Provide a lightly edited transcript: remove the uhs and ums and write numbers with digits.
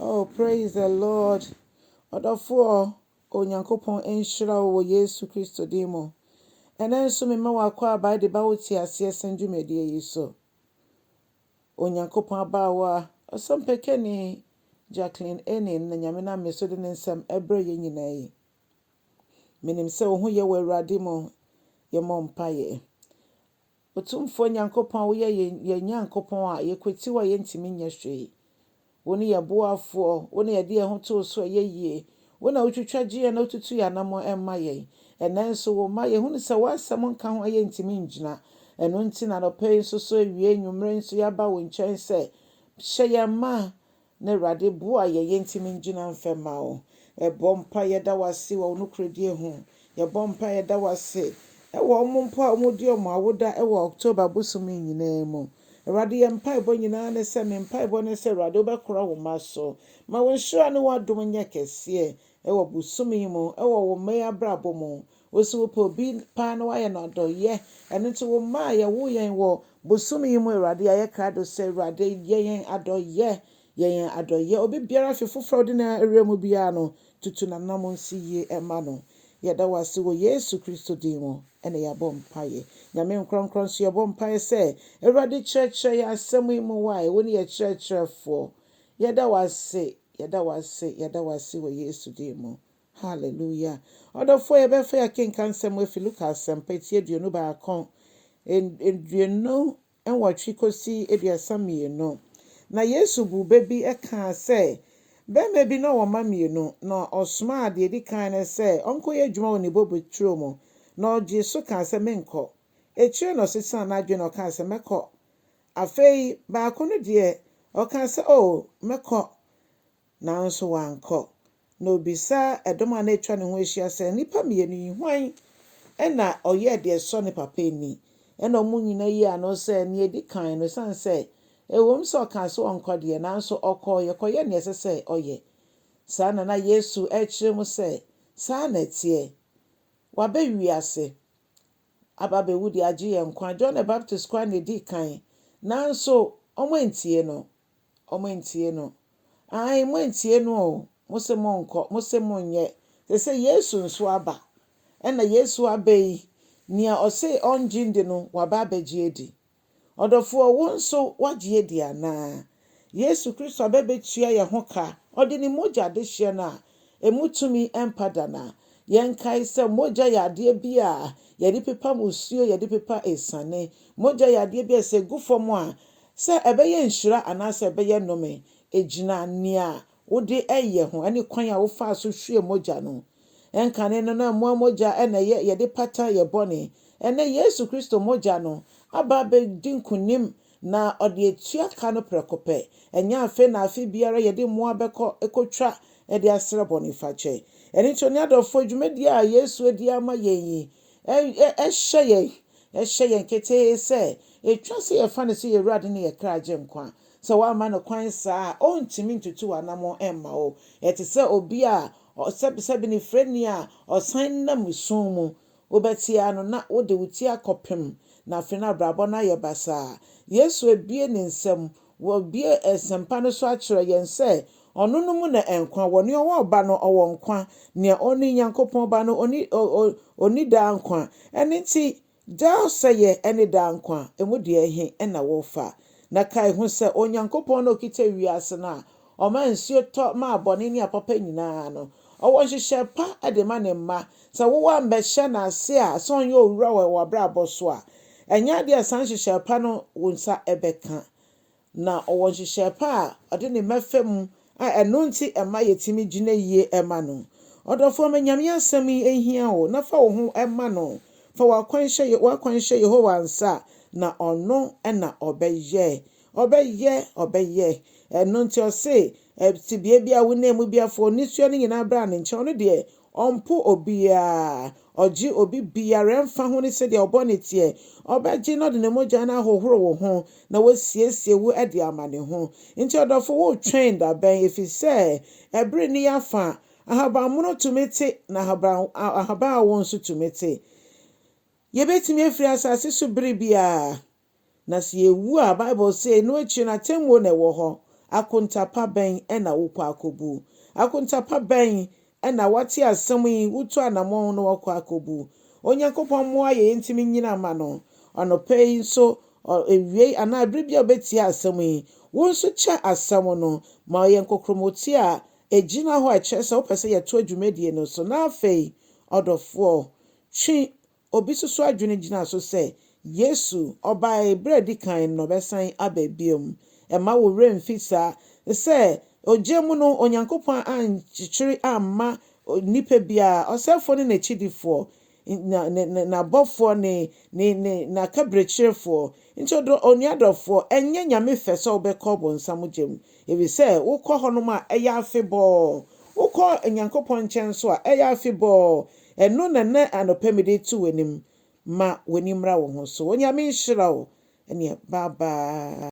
Oh, praise the Lord. Ɔdɔfoɔ, Onyankopɔn nhyira wo wɔ Yesu Kristo din mu. Ɛnɛ nso mema wo akwaaba de ba wo te aseɛ sɛn dwumadie yi so. Onyankopɔn abaawa, ɔsɛmpakani Jacqueline Enin na Nyame nam me so de ne nsɛm ɛbrɛ yɛn nyinaa yi. Menim sɛ wo ho yɛ wɔ Awurade mu. Yɛmmɔ mpaeɛ. Otumfoɔ Nyankopɔn a woyɛ yɛn Nyankopɔn a yɛkwati wo a yɛntumi nyɛ hwee. Wo ne yɛ boafoɔ, wo ne yɛde yɛn ho too so a ɛyɛ yie. Wo na wotwitwa gye yɛn na wotutu yɛn anammɔn ɛmma yɛn. Ɛnɛ nso wo mma yɛhunu sɛ w'asɛm nka ho a yɛntumi ngyina. Ɛno nti na anɔpa yi nso so awie nnwummerɛ nso yɛaba wo nkyɛn sɛ hyɛ yɛn mma na Awurade boa yɛn yɛntumi ngyina mfɛ ma wo. Ɛbɔ mpa yɛda wo ase wɔ wo nokorɛdie ho. Yɛbɔ mpa yɛda wo ase ɛwɔ ɔmo mpo a ɔmo di ɔmo awoda ɛwɔ October bosome nyinaa mu. Awurade yɛn mpaebɔ nyinaa ne sɛ me mpaebɔ ne sɛ Awurade wobɛkora wo mma so. Ma wo nhyira ne w'adom nyɛ kɛseɛ ɛwɔ bosome yi mu ɛwɔ wo mma yi abrabɔ mu. Wosi wopɛ obi paa na wayɛ no adɔyɛ. Ɛno nti wo mma a yɛwo yɛn wɔ bosome yi mu Awurade ayɛ krado sɛ Awurade yɛ yɛn adɔyɛ. Yɛ yɛn adɔyɛ. Obi biara hwɛ foforɔ a ɔde na awura mu biara no tutu n'anam nsi yie ɛma no. Yɛda wo ase wɔ Yesu Kristo din mu ɛna yɛabɔ mpaeɛ. Nyame nkorɔnkorɔ nso yɛbɔ mpaeɛ sɛ Awurade kyerɛkyerɛ yɛn asɛm yi mu wae wo ne yɛ kyerɛkyerɛfoɔ. Yɛda wo ase, yɛda wo ase, yɛda wo ase wɔ Yesu din mu. Hallelujah. Ɔdɔfoɔ yɛbɛfa yɛakenka nsɛm afi Luka asɛmpa ti 21, 28 kɔsi 32. Na Yesu bu bɛ bi kaa sɛ, bɛrima bi na ɔwɔ mma mmienu, na ɔsomaa deɛ edi kan no sɛ ɔnkɔyɛ adwuma wɔ ne bobeturo mu. Na ɔgye so kaa sɛ menkɔ. Akyire na ɔsesaa n'adwene na ɔkaa sɛ mɛkɔ. Afei baako no deɛ ɔkaa sɛ o mɛkɔ nanso wankɔ. Na obisa ɛdɔm a na atwa ne ho ahyia sɛ nnipa mmienu yi hwan ɛna ɔyɛɛ deɛ ɛsɔ ne papa ani. Ɛna wɔn nyinaa yi ano sɛ nea edi kan no esiane sɛ ɛwom sɛ ɔkaa sɛ ɔnkɔ deɛ nanso ɔkɔɔ kɔyɛ nea ɛsɛ sɛ ɔyɛ. Saa na na Yesu ɛrekyerɛ mu sɛ saa na ɛteɛ. Waba wiase aba abɛwu de agye yɛn nkwa. John the Baptist koraa na edi kan nanso wɔn antie no. Wɔn antie no. Ae mo antie no o. Mo se monkɔ, mo se monyɛ. Te sɛ Yesu nso aba. Ɛna Yesu aba yi, nea ɔse ɔngye ndi no, waba abɛgye adi. Ɔdɔfoɔ, wo nso woagye adi anaa? Yesu Kristo aba abɛtua yɛn ho ka. Ɔde ne mogya adehyeɛ no a emu tumi mpa da na yɛnkae sɛ mogya yɛ adeɛ bi a yɛde pepa musuo, yɛde pepa esiane. Mogya yɛ adeɛ bi a sɛ egu fam a sɛ ɛbɛyɛ nhyira anaasɛ ɛbɛyɛ nnome, egyina nea wode ɛyɛ ho ɛne kwan a wofaa so hwie mogya no. Ɛnkane no na mmoa mogya ɛna ɛyɛ yɛde pata yɛ bɔne. Ɛnɛ Yesu Kristo mogya no aba abɛdi nkonim na ɔde atua ka no prɛko pɛ. Ɛnyɛ afe na afe biara yɛde mmoa bɛkɔ ɛkɔtwa ɛde asrɛ bɔnefakyɛ. Ɛno nti onua dɔfoɔ dwumadie a Yesu adi ama yɛn yi ɛhyɛ yɛn ketee sɛ etwa sɛ yɛfa no sɛ yɛn Awurade ne yɛn kra gye nkwa. Sɛ woama no kwan saa a ɔntumi ntutu w'anammɔn ɛmma wo. Ɛte sɛ obi a sɛbisɛbi ne firani a ɔsan nam sum mu. Wobɛte ano na wode wo ti akɔpem na afei na abrabɔ no ayɛ basaa. Yesu ebie ne nsam, wɔbie nsɛmpa no so akyerɛ yɛn sɛ ɔno no mu na nkwa wɔ. Nea ɔwɔ ɔba no ɔwɔ nkwa. Nea ɔne Nyankopɔn ba no ɔni daa nkwa. Ɛno nti daa sɛyɛ ne daa nkwa emu deɛ ɛhe ɛna wɔfa. Na kae ho sɛ Onyankopɔn na okita wiase no a ɔma nsuo tɔ ma abɔne ne apapa nyinaa no. Ɔwɔ nhyehyɛ pa de ma ne mma. Sɛ wowɔ ambɛhyɛ n'ase a sɛ ɔnyɛ owura wɔ w'abrabɔ so a, ɛnyɛ adeɛ a saa nhyehyɛ pa no wo nsa ɛbɛka. Na ɔwɔ nhyehyɛ pa a ɔde ne mma fa mu a ɛno nti ɛma yɛtumi gyina yie ɛma no. Ɔdɔfoɔ ma Nyame asɛm yi ehia wo na fa wo ho ɛma no. Fa w'akwan hyɛ Yehowa nsa na ɔno ɛna ɔbɛyɛ. Ɔbɛyɛ, ɔbɛyɛ. Ɛno nti ɔse tebea bi a wonam mu biafoɔ nisua no nyinaa bra ne nkyɛn. Ɔno deɛ ɔmpo obiara. Ɔgye obi biara ɛmfa ho ne sɛdeɛ ɔbɔ ne teɛ. Ɔbɛgye na ɔde ne mogya no ahohoro wo ho na wasiesie wo de ama ne ho. Nti ɔdɔfo wotwɛn dabɛn ɛfiri sɛ ɛbere ne yɛafa ahabanmono tumi te na ahaban a wo nso tumi te. Yɛbɛtumi afiri asase so bere biara. Na sɛ yɛwu a Bible sɛ ɛno akyi no atemmuo na ɛwɔ hɔ. Akonta pa bɛn na wokɔ akɔbu? Akonta pa bɛn na woate asɛm yi, wotu anammɔn na wakɔ akɔbu? Onyankopɔn mmoa yɛ yɛntumi nnyina mma no. Anɔpa yi nso, awiei anaa bere bi a wobɛtie asɛm yi, wo nso kyɛ asɛm no ma ɔyɛ nkokromoti a ɛgyina hɔ a ɛkyerɛ sɛ wopɛ sɛ yɛtoa dwumadie no so. Na afei, ɔdɔfoɔ, twe obi nso so adwene gyina so sɛ Yesu, ɔbae berɛ a ɛdi kan no, ɔbɛsan aba biom. Ɛmma wo werɛ mfi saa sɛ ogya mu no, Onyankopɔn ankyekyere amma nnipa biara, ɔsɛefoɔ ne n'akyidifoɔ, n'abɔfoɔ ne ne ne n'akaberɛkyerefoɔ. Nti ɔdɔ onua dɔfoɔ, ɛnyɛ Nyame fɛ sɛ wobɛkɔ ɔbonsam gya mu, efisɛ wokɔ hɔnom a ɛyɛ afebɔɔ. Wokɔ Nyankopɔn nkyɛn nso a ɛyɛ afebɔɔ. Ɛno na nnɛ anɔpa mede to w'anim. Ma w'ani mmra wo ho so. Onyame nhyira wo. Ɛneɛ bye bye.